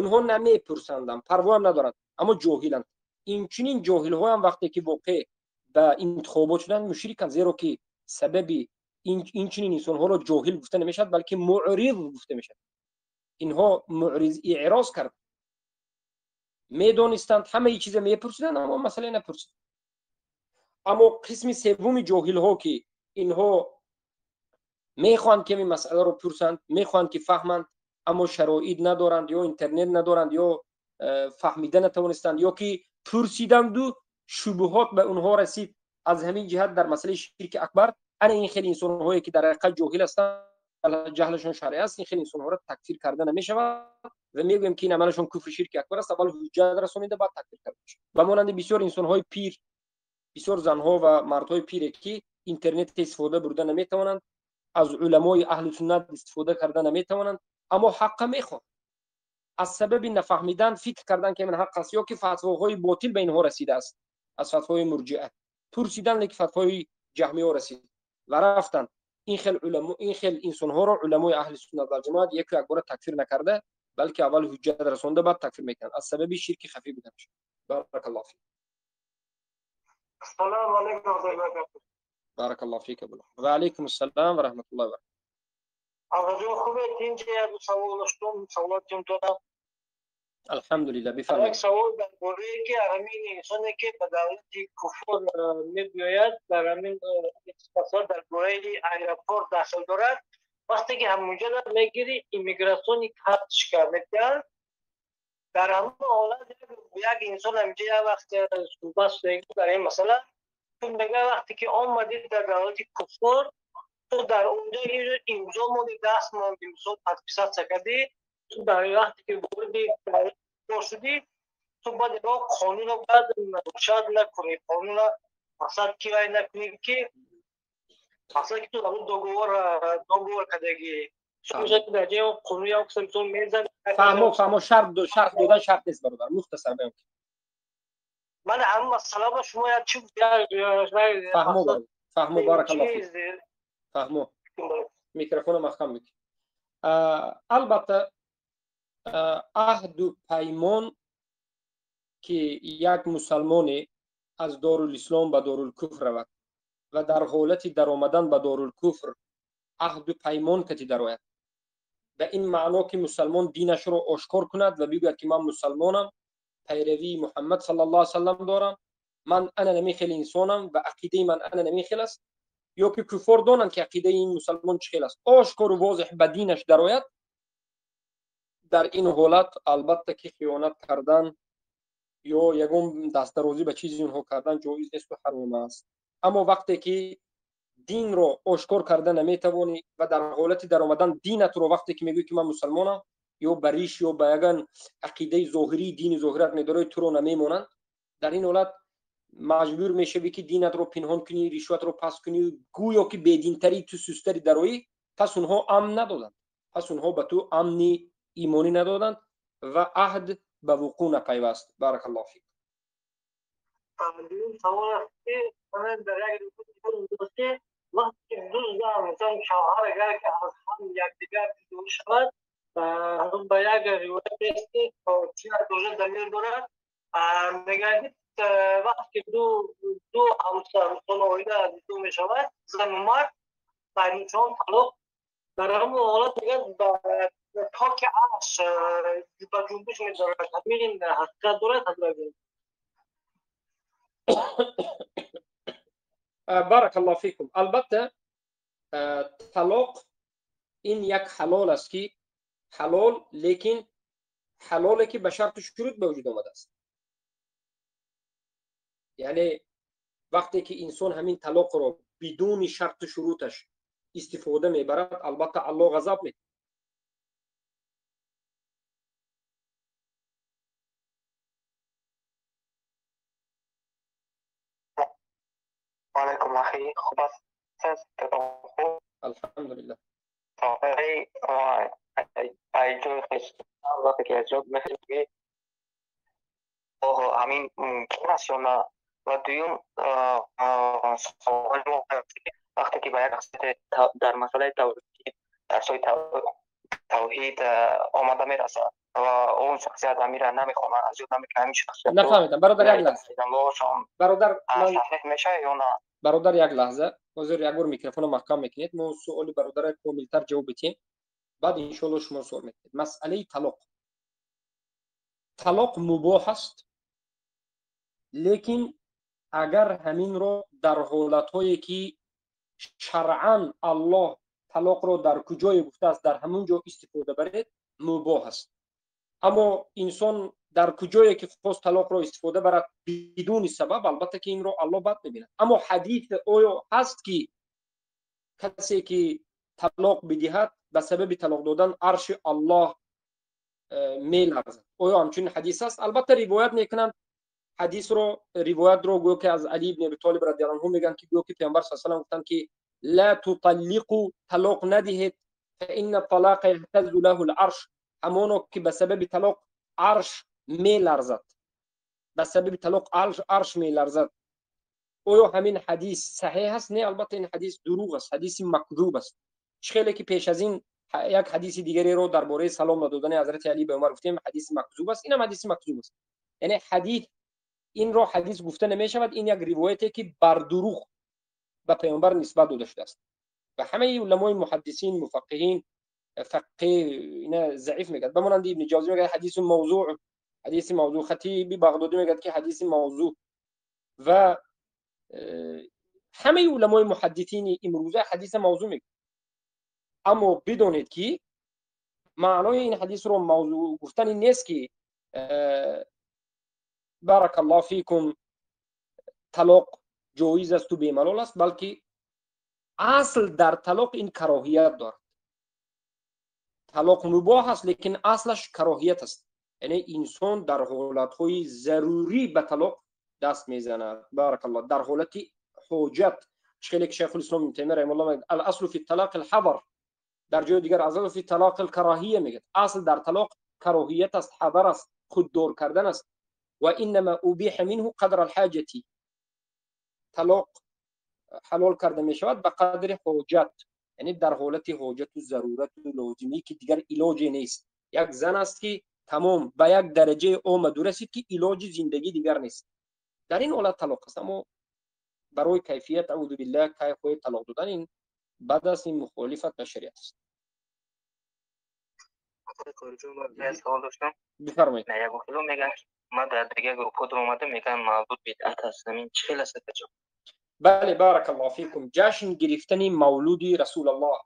Онҳо намепурсандам, парвоам надоранд, аммо ҷоҳиланд. Инчунин ҷоҳилҳоям вақте ки воқеъ ба интихобот шуданд, мушриканд, зеро ки сабаби инчунин инсонҳоро ҷоҳил гуфта намешавад, балки муъриз гуфта мешавад. Инҳо муъриз, эъроз кард, медонистанд, ҳамаи чиза мепурсиданд, аммо масъалае напурсиданд. Аммо қисми севуми ҷоҳилҳо, ки инҳо мехоҳанд, ки ҳамин масъаларо пурсанд, мехоҳанд, ки фаҳманд, аммо шароит надоранд, ё интернет надоранд, ё фаҳмида натавонистанд, ё ки пурсиданду шубҳот ба онҳо расид. Аз ҳамин ҷиҳат дар масъалаи ширки акбар ана ин хеле инсонҳое, ки дар ҳақиқат ҷоҳил ҳастанд, ҷаҳлашон шаръӣ аст, ин хеле инсонҳоро такфир карда намешавад ва мегӯем, ки ин амалашон куфри ширки акбар аст. Аввал ҳуҷҷат расонида, баъд такфир карда мешавад. Ба монанди бисёр инсонҳои пир, бисёр занҳо ва мардҳои пире, ки интернет истифода бурда наметавонанд, аз уламои аҳли суннат истифода карда наметавонанд, аммо ҳаққа мехоҳанд. Аз сабаби нафаҳмидан фикр кардан, ки ин ҳақ аст, ё ки фатвоҳои ботил ба инҳо расидааст, аз фатвои мурҷиа пурсидан, леки фатвои ҷаҳмиҳо расид ва рафтанд. Ин хел уламо, ин хел инсонҳоро уламои аҳли суннат вал ҷамоат яку якбора такфир накарда, балки аввал ҳуҷҷат расонда, баъд такфир мекунанд аз сабаби ширки хафӣ буданаш. Баракаллоҳу фик. Ассалому алайкум ва раҳматуллоҳи ва баракатуҳ. Баракаллоҳу фик. Ва алайкум ассалом ва раҳматуллоҳи ва баракатуҳ. Ағаҷон, хубе? Инҷа як савол доштум, саволотим дорам. Алҳамдулиллаҳ, бифармоед. Як савол дар бораи ки ҳамин инсоне, ки ба давлати куфр мебиёяд, дар ҳамин масъала дар бораи аэропорт дахл дорад. Вақте ки ҳамонҷо мегири, иммиграционный карточка метиҳанд, дар ҳамон ҳолат як инсон ҳаминҷа як вақт суҳбат шуда дар ин масъала, ту мега, вақте ки омадӣ дар давлати куфр, ту дар онҷо имзо монди, даст монди, мисол, подписаться кардӣ, ту дар вақте ки вориди шудӣ, ту баъд ягон қонунро бояд нарушать накунӣ, қонунро мақсад ки вай накунӣ, ки мақсад ки ту дар договор кардагӣ. Дар ҷои қонун як мисол мезан. Фаҳмо, фаҳмо, шарт додан шарт нест, бародар, мухтасар баён кун. Ман ҳамин масъала ба шумо як чи. Фаҳмо, фаҳмо, баракаллоҳу фик. Фаҳмо, микрофонро маҳкам бикун. Албатта, аҳду паймон, ки як мусалмоне аз дорулислом ба дорулкуфр равад ва дар ҳолати даромадан ба дорулкуфр аҳду паймон кати дарояд, ба ин маъно ки мусалмон динашро ошкор кунад ва бигӯяд, ки ман мусалмонам, пайравии Муҳаммад саллаллоҳу алайҳи васаллам дорам, ман ана нами хел инсонам ва ақидаи ман ана нами хел аст, ё ки куффор донанд, ки ақидаи ин мусалмон чӣ хел аст, ошкору возеҳ ба динаш дарояд, дар ин ҳолат албатта ки хиёнат кардан ё ягон дастдарозӣ ба чизи онҳо кардан ҷоиз несту ҳаром аст. Аммо вақте ки динро ошкор карда наметавонӣ ва дар ҳолати даромадан динатро, вақте ки мегӯӣ, ки ман мусалмонам, ё ба риш ё ба ягон ақидаи зоҳирии дини зоҳират медорӣ, туро намемонанд, дар ин ҳолат маҷбур мешавӣ, ки динатро пинҳон кунӣ, ришватро пас кунӣ, гӯё ки бединтарӣ, ту сустари дароӣ. Пас онҳо амн надоданд, пас онҳо ба ту амни имонӣ надоданд ва аҳд ба вуқӯъ напайваст. Баракаллоҳу фик. Савол аст, ки дар як ки вақте ду зан, масалан, шавҳар, агар ки аз ҳам якдигар ҷудо шавад, ба як ривоят аст, ки чи андоза далел дорад, мегӯянд, ки вақте ки ду ҳамсар, мисол, оила ҷудо мешавад, зану мард, байнишон талоқ, дар ҳамон ҳолат мегӯяд, токи арш ба ҷунбиш медорад. Ҳамин ҳақиқат дорад, ҳазрат? Баракаллоҳу фикум. Албатта, талоқ ин як ҳалол аст, ки ҳалол, лекин ҳалоле, ки ба шарту шурут ба вуҷуд омадааст. Яъне вақте ки инсон ҳамин талоқро бидуни шарту шуруташ истифода мебарад, албатта Аллоҳ ғазаб мекунад. Алайкум, ахи, хуб аст? Алҳамдулиллаҳ. Ҳамин мумкин аст ё на? Ва дуюм саволи мо, вақте ки ба як дар масъалаи тавҳид, дарсҳои тавҳид омада мерасад ва он шахсият амира намехонад, аз ёд намекунад, ҳамин шахсият Нафаҳмидам, бародар, як лаҳза. Бародар, саҳеҳ мешавад ё на? Бародар, як лаҳза, ҳозир як бор микрофонро маҳкам мекунед, мо суоли бародара комилтар ҷавоб бидиҳем, баъд иншоалло шумо суол мекунед. Масъалаи талоқ. Талоқ мубоҳ аст, лекин агар ҳаминро дар ҳолатҳое ки шаръан Аллоҳ талоқро дар куҷое гуфтааст, дар ҳамон ҷо истифода баред, мубоҳ аст. Аммо инсон дар куҷое ки хост талоқро истифода барад бидуни сабаб, албатта ки инро Аллоҳ бад мебинад. Аммо ҳадис оё ҳаст ки касе ки талоқ бидиҳад, ба сабаби талоқ додан арши Аллоҳ меларзад? Оё ҳамчунин ҳадис аст? Албатта ривоят мекунанд ҳадисро, ривоятро гӯё ки аз Али ибни Аби Толиб радиаллоҳу анҳу мегӯянд, ки гӯё ки Паёмбар саллаллоҳу алайҳи васаллам гуфтанд ки ла туталлиқу, талоқ надиҳед, фаинна талақа яҳтаззу лаҳу л-арш, ҳамоно ки ба сабаби талоқ арш меларзад, ба сабаби талоқ арш меларзад. Оё ҳамин ҳадис саҳеҳ аст? Не, албатта ин ҳадис дурӯғ аст, ҳадиси макзуб аст. Чӣ хеле ки пеш аз ин як ҳадиси дигареро дар бораи салом надодани ҳазрати Али ба Умар гуфтем, ҳадиси макзуб аст, инам ҳадиси макзуб аст. Яъне ҳадис, инро ҳадис гуфта намешавад, ин як ривояте ки бар дурӯғ ба паёмбар нисбат дода шудааст ва ҳамаи уламои муҳаддисин, муфаққиҳин, фақеҳ ина заиф мегӯяд. Ба монанди Ибни Ҷавзӣ мегӯяд ҳадиси мавзӯъ, ҳадиси мавзӯъ, Хатиби Бағдодӣ мегӯяд ки ҳадиси мавзӯъ, ва ҳамаи уламои муҳаддисини имрӯза ҳадиси мавзӯъ мегӯяд. Аммо бидонед ки маънои ин ҳадисро мавзӯъ гуфтани нест ки баракаллоҳу фикум талоқ ҷоиз асту бемалол аст, балки асл дар талоқ ин кароҳият дорад. Талоқ мубоҳ аст, лекин аслаш кароҳият аст. Яъне инсон дар ҳолатҳои зарурӣ ба талоқ даст мезанад. Баракаллоҳ, дар ҳолати ҳоҷат. Чӣ хеле ки Шайхулислом Ибни Таймия раҳимаҳуллоҳ мегӯяд ал-аслу фи талоқ ал-ҳазар, дар ҷои дигар аслу фи талоқ ал-кароҳия мегӯяд. Асл дар талоқ кароҳият аст, ҳазар аст, худдор кардан аст. Ва иннама убиҳа минҳу қадра ал-ҳоҷати, талоқ ҳалол карда мешавад ба қадри ҳоҷат, яъне дар ҳолати ҳоҷату зарурату лозимӣ ки дигар илоҷе нест. Як зан аст ки тамом ба як дараҷаи омаду расид ки илоҷи зиндагӣ дигар нест, дар ин ҳолат талоқ аст. Аммо барои кайфият, аузу биллаҳ, кайфҳои талоқ додан ин бад аст, ин мухолифат ба шариат аст. Бифармоед. Ман дар дигар гурӯҳҳо омадам, мегӯянд мавлуд бидъат аст. Ҳамин чӣ хел аст, акаҷон? Бале, баракаллоҳу фикум. Ҷашн гирифтани мавлуди Расулаллоҳ,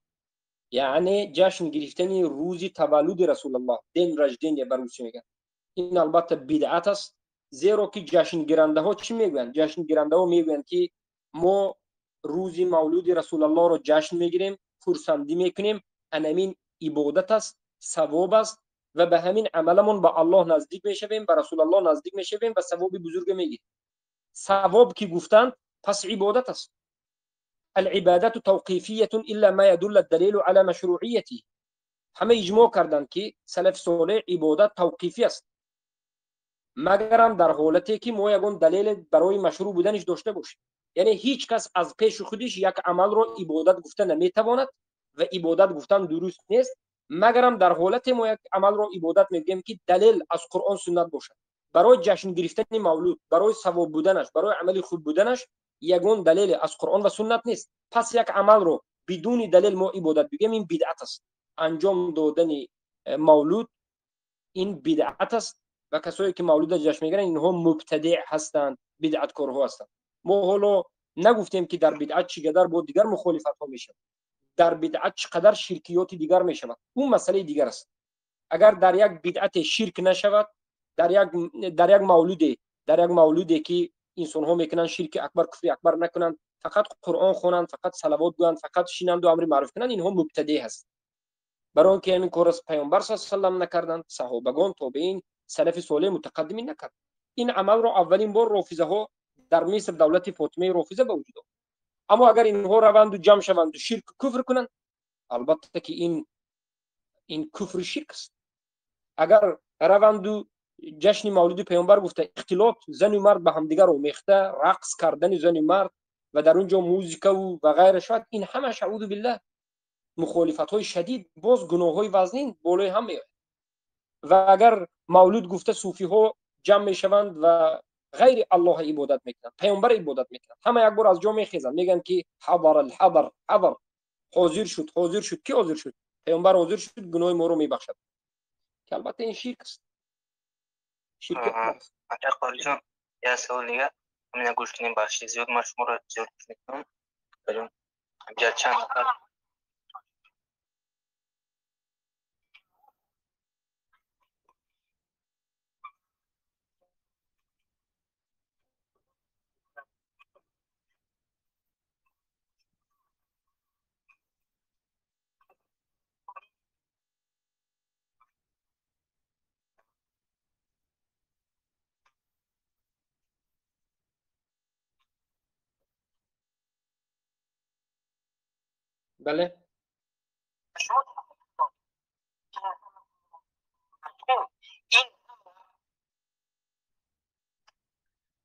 яъне ҷашн гирифтани рӯзи таваллуди Расулаллоҳ, день рождения ба русӣ мегӯянд, ин албатта бидъат аст. Зеро ки ҷашнгирандаҳо чӣ мегӯянд? Ҷашнгирандаҳо мегӯянд ки мо рӯзи мавлуди Расулаллоҳро ҷашн мегирем, хурсандӣ мекунем, анамин ибодат аст, савоб аст ва ба ҳамин амаламон ба Аллоҳ наздик мешавем, ба Расулаллоҳ наздик мешавем ва савоби бузурге мегирем. Савоб ки гуфтанд, пас ибодат аст. Алибадату тавқифиятун илла ма ядулла далилу ала машруияти. Ҳама иҷмоъ карданд ки салафи солеҳ ибодат тавқифӣ аст, магарам дар ҳолате ки мо ягон далеле барои машрӯъ буданиш дошта бошем. Яъне ҳеҷ кас аз пеши худиш як амалро ибодат гуфта наметавонад ва ибодат гуфтан дуруст нест, магарам дар ҳолате мо як амалро ибодат мегӯем ки далел аз Қуръон суннат бошад. Барои ҷашн гирифтани мавлуд, барои савоб буданаш, барои амали хуб буданаш ягон далеле аз Қуръон ва суннат нест. Пас як амалро бидуни далел мо ибодат бигӯем, ин бидъат аст. Анҷом додани мавлуд ин бидъат аст ва касое ки мавлудро ҷашн мегиранд, инҳо мубтадиъ ҳастанд, бидъаткорҳо ҳастанд. Мо ҳоло нагуфтем ки дар бидъат чӣ қадар бо дигар мухолифатҳо мешавад, дар бидъат чӣ қадар ширкиёти дигар мешавад, он масъалаи дигар аст. Агар дар як бидъате ширк нашавад, дар як мавлуде, дар як мавлуде ки инсонҳо мекунанд ширки акбар, куфри акбар накунанд, фақат Қуръон хонанд, фақат салавот гӯянд, фақат шинанду амри маъруф кунанд, инҳо мубтадиъ ҳастанд. Барои он ки ҳамин корро Паёмбар саллаллоҳу алайҳи васаллам накарданд, саҳобагон, тобеин, салафи солеҳ, мутақаддимин накард. Ин амалро аввалин бор рофизаҳо дар Миср, давлати Фотимаи рофиза ба вуҷуд овард. Аммо агар инҳо раванду ҷамъ шаванду ширк куфр кунанд, албатта ки ин куфру ширк аст. Агар раванду ҷашни мавлиди паёмбар гуфта ихтилот, зану мард ба ҳамдигар омехта рақс кардани зану мард ва дар он ҷо музикаву ва ғайра шавад, ин ҳамаш аъузу биллаҳ мухолифатҳои шадид, боз гуноҳҳои вазнин болои ҳам меояд. Ва агар мавлуд гуфта суфиҳо ҷамъ мешаванд ва ғайри Аллоҳ ибодат мекунанд, паёмбар ибодат мекунанд, ҳама як бор аз ҷо мехезанд, мегӯянд ки ҳазар алҳазар ҳазар, ҳозир шуд, ҳозир шуд. Ки ҳозир шуд? Паёмбар ҳозир шуд, гуноҳи моро мебахшад. Ки албатта ин ширк аст. Ширк аст. Ака Қориҷон, як савол дигар. Ҳамина гӯш кунем, бахши зиёд ман шуморо зиёд гӯш мекунам. Инҷа чанд нафар بله.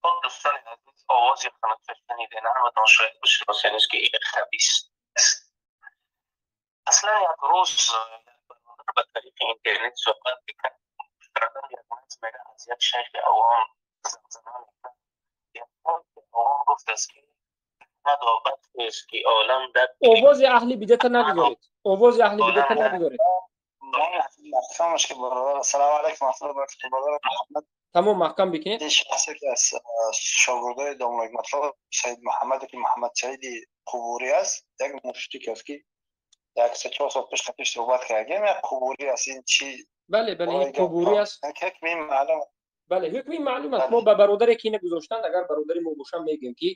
خب دوستان عزیز، آواز قنات شنیده نه شاید بشناسید که این خبیث است. اصلا یک روز به طریق اینترنت صحبت میکرد، از یک شیخ عوام زمزمه میکرد. عوام گفت است که آواز اهل بدعت نگذارید، آواز اهل بدعت نگذارید. سلام علیکم ورحمت الله وبرکاته. برادر محمد تمام محکم بکنید. این شخصی که از شاگردای داملا حکمت سید محمد که محمد سعید قبوری است، یک مشتک است که یک 3-4 سال پیش صحبت کردیم، یک قبوری است. این چی؟ بله بله، این قبوری است. حکم این معلوم. بله حکم این معلوم است. ما به برادری که اینو گذاشتن، اگر برادری ما باشم میگیم که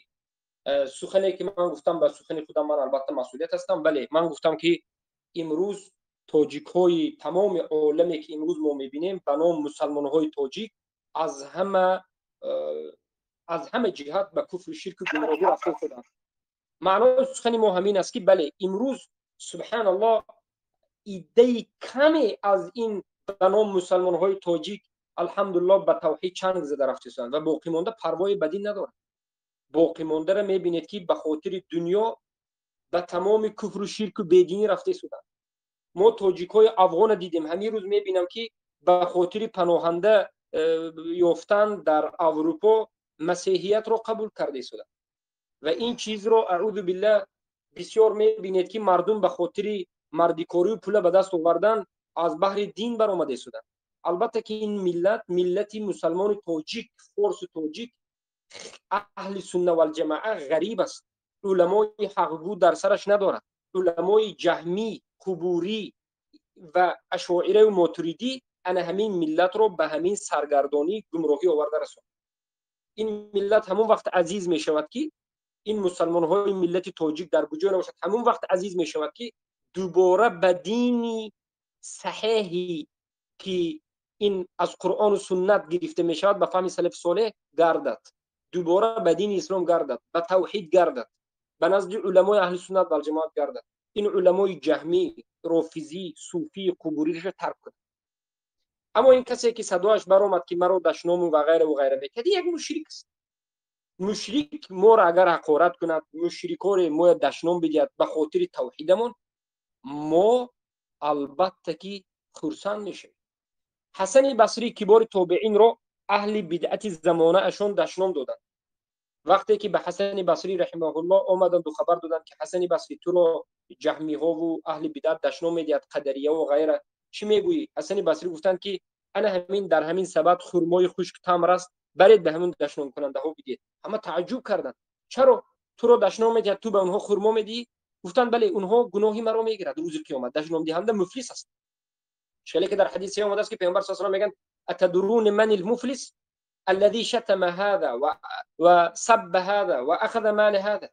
سخنی که من گفتم به سخن خودم من البته مسئولیت هستم، ولی من گفتم که امروز тоҷикҳои тамоми оламе ки имрӯз мо мебинем ба ном мусалмонҳои тоҷик аз ҳама ҷиҳат ба куфру ширку гумроҳӣ рафта шуданд. Маънои сухани мо ҳамин аст ки бале, имрӯз субҳаналлоҳ иддаи каме аз ин ба ном мусалмонҳои тоҷик алҳамдулиллоҳ ба тавҳид чанг зада рафтесанд ва боқӣ монда парвои ба дин надоранд. Боқӣ мондаро мебинед ки ба хотири дунё ба тамоми куфру ширку бединӣ рафта истоданд. Мо тоҷикҳои афғона дидем, ҳамин рӯз мебинам ки ба хотири паноҳанда ёфтан дар Аврупо масеҳиятро қабул карда истоданд ва ин чизро аъузу биллаҳ бисёр мебинед ки мардум ба хотири мардикорию пула ба даст овардан аз баҳри дин баромада истоданд. Албатта ки ин миллат миллати мусалмони тоҷик, форсу тоҷик, аҳли сунна валҷамоа ғариб аст. Уламои ҳақгӯ дар сараш надорад. Уламои ҷаҳмӣ, қубурӣ ва ашоираю мотуридӣ ана ҳамин миллатро ба ҳамин саргардонӣ гумроҳӣ оварда расонд. Ин миллат ҳамон вақт азиз мешавад ки ин мусалмонҳои миллати тоҷик дар куҷо набошад, ҳамон вақт азиз мешавад ки дубора ба дини саҳеҳи ки ин аз Қуръону суннат гирифта мешавад ба фаҳми салафи солеҳ гардад, дубора ба дини ислом гардад, ба тавҳид гардад, ба назди уламои аҳли суннат валҷамоат гардад. Ин уламои ҷаҳмӣ, рофизӣ, суфӣ, қубуриро тарк кунад. Аммо ин касе ки садояш баромад ки маро дашному ва ғайра ва ғайра мекард, як мушрик аст. Мушрик моро агар ҳақорат кунад, мушрикоре моя дашном бидиҳад ба хотири тавҳидамон, мо албатта ки хурсанд мешавем. Ҳасани Басрӣ кибори тобеинро аҳли бидъати замонаашон дашном доданд. Вақте ки ба Ҳасани Басрӣ раҳимаҳуллоҳ омаданду хабар доданд ки Ҳасани Басрӣ туро ҷаҳмиҳову аҳли бидъат дашном медиҳад, қадарияву ғайра, чӣ мегӯӣ? Ҳасани Басрӣ гуфтанд ки ана ҳамин дар ҳамин сабад хурмои хушк тамр аст, баред ба ҳамин дашномкунандаҳо бидиҳед. Ҳама тааҷҷуб карданд, чаро туро дашном медиҳад, ту ба онҳо хурмо медиҳӣ? Гуфтанд бале, онҳо гуноҳи маро мегирад рӯзи қиёмат, дашномдиҳанда муфлис аст. Шеле ки дар ҳадисе омадааст ки паёмбар саллаллоҳу алайҳи васаллам мегӯянд атадрун ман алмуфлис аллази шатама ҳаза ва сабба ҳаза ва ахаза мала ҳаза.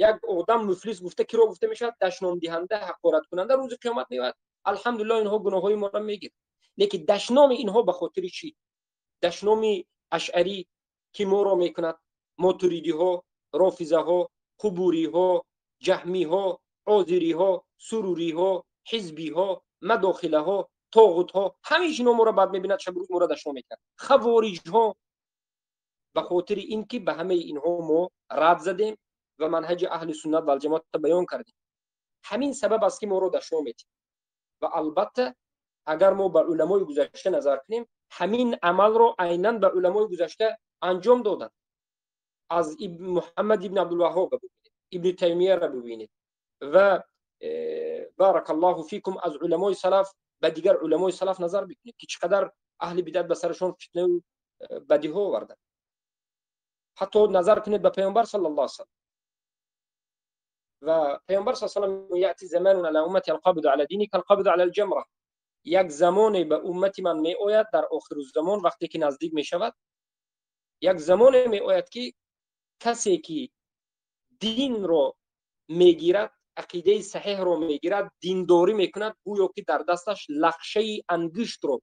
Як одам муфлис гуфта киро гуфта мешавад? Дашномдиҳанда, ҳақораткунанда рӯзи қиёмат меояд. Алҳамдулиллоҳ инҳо гуноҳҳои моро мегиранд. Лекин дашноми инҳо ба хотири чӣ? Дашноми ашъарӣ ки моро мекунад, мотуридиҳо, рофизаҳо, қубуриҳо, ҷаҳмиҳо, озириҳо, суруриҳо, ҳизбиҳо, мадохилаҳо, тоғутҳо, ҳамаи ино моро бад мебинад, шабу рӯз моро дашном мекард. Хавориҷҳо, ба хотири ин ки ба ҳамаи инҳо мо рад задем ва манҳаҷи аҳли суннат валҷамоатро баён кардем. Ҳамин сабаб аст ки моро дашном медиҳем. Ва албатта агар мо ба уламои гузашта назар кунем, ҳамин амалро айнан ба уламои гузашта анҷом доданд. Аз Муҳаммад ибн Абдулваҳҳоб бибинед, Ибни Таймияро бибинед ва баракаллоҳу фикум аз уламои салаф ба дигар уламои салаф назар бикунед, ки чӣ қадар аҳли бидат ба сарашон фитнаю бадиҳо оварданд. Ҳатто назар кунед ба Паёмбар саллаллоҳу алайҳи васаллам. Ва Паёмбар саллаллоҳу алайҳи васаллам: яъти заманун ала уммати алқабду ала дини калқабду ала алҷамра. Як замоне ба уммати ман меояд дар охиру замон, вақте ки наздик мешавад, як замоне меояд, ки касе ки динро мегирад, ақидаи саҳеҳро мегирад, диндорӣ мекунад, гӯё ки дар дасташ лақшаи ангуштро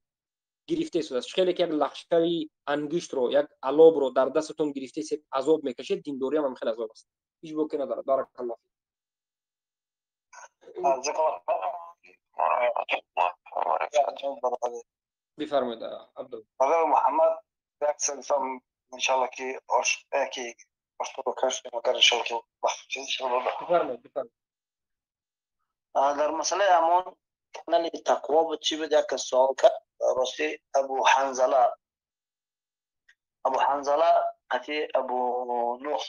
гирифта истодааст. Хеле ки як лақшаи ангуштро, як алобро дар дастатон гирифта истед, азоб мекашед, диндориам ҳам хеле азоб аст. Ҳеҷ боке надорад. Баракаллоҳ. Бифармоед, Абдул. Муҳаммад, як сам иншаллоҳ ки ош ки бифармоед, бифармоед. Дар масъалаи ҳамон канали тақво буд, чӣ буд, як кас суол кард. Рости Абу Ҳанзала, Абу Ҳанзала қати Абу Нуҳ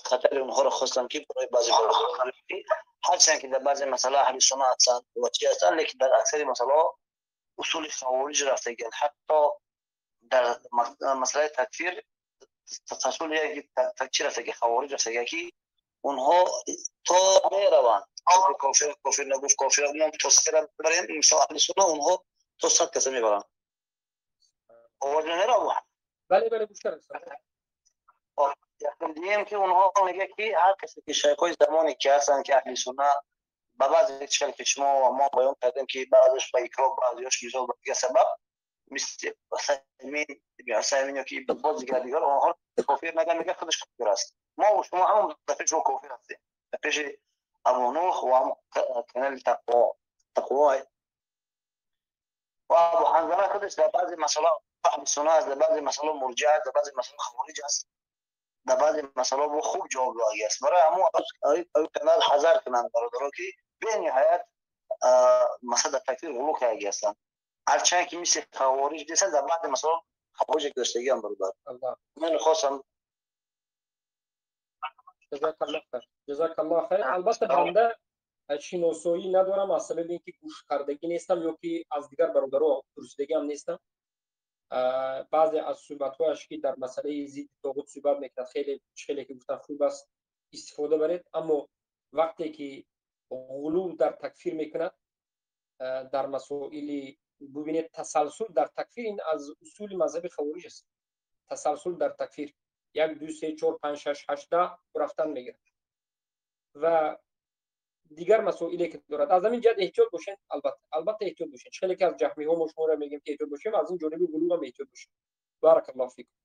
хатари онҳоро хостанд, ки барои баъзе ҳарчанд ки дар баъзе масъала аҳли сунна ҳастанд ва чӣ ҳастанд, лекин дар аксари масъалаҳо усули хавориҷ рафтагианд. Ҳатто дар масъалаи такфир тасалсули чӣ рафтаги, хавориҷ рафтаги, ки онҳо то мераванд кофир, кофир нагуфт, кофир мо то сера барем. Мисол, аҳли сунна онҳо то 100 каса мебаранд. Овоз намеравад? Бале, бале, гӯш кардам. Дигем ки онҳо мегӯяд, ки ҳар касе ки шайхҳои замоне ки ҳастанд, ки аҳли сунна ба баъзе чизе ки шумо ва мо баён кардем, ки баъзеш ба икроҳ, баъзеёш мисол ба дигар сабаб, мисли Усаймин, ибни Усаймин ё ки боз дигар дигар, онҳо кофир нагӯяд, мегӯяд худаш кофир аст. Мо ва шумо ҳамон дар пеши шумо кофир ҳастем, дар пеши Абу Нуҳ ва ҳам канали тақво тақво ва Абу Ҳанзала худаш дар баъзе масъала аҳли сунна аст, дар баъзе масъала мурҷиа аст, дар баъзе масъала хавориҷ аст, дар баъзе масъалаҳо хуб ҷавоб додаги аст. Барои ҳамон канал ҳазар кунанд бародаро, ки бениҳоят масъала дар такфир ғулу кардаги ҳастанд. Ҳарчанд ки мисли хавориҷ нестанд, дар баъзе масъалаҳо хавориҷ гузаштагиам, бародар. Ман хостам. Ҷазакаллоҳ хайр. Албатта банда шиносоӣ надорам, аз сабаби ин ки гӯшкардагӣ нестам ё ки аз дигар бародаро пурсидагиам нестам. Баъзе аз суҳбатҳояш, ки дар масъалаи зидди тоғут суҳбат мекунад, хеле хеле ки гуфтан хуб аст, истифода баред. Аммо вақте ки ғулув дар такфир мекунад дар масоили, бубинед, тасалсул дар такфир ин аз усули мазҳаби хавориҷ аст. Тасалсул дар такфир як, ду, се, чор, панҷ, шаш, ҳашт, 10 рафтан мегирад ва дигар масоиле ки дорад. Аз ҳамин ҷиҳат эҳтиёт бошед, албатта, албатта эҳтиёт бошед. Хеле ки аз ҷаҳмиҳо мо шуморо мегӯем, ки эҳтиёт бошем, аз ин ҷониби ғулув ҳам эҳтиёт бошем. Баракаллоҳу фикум.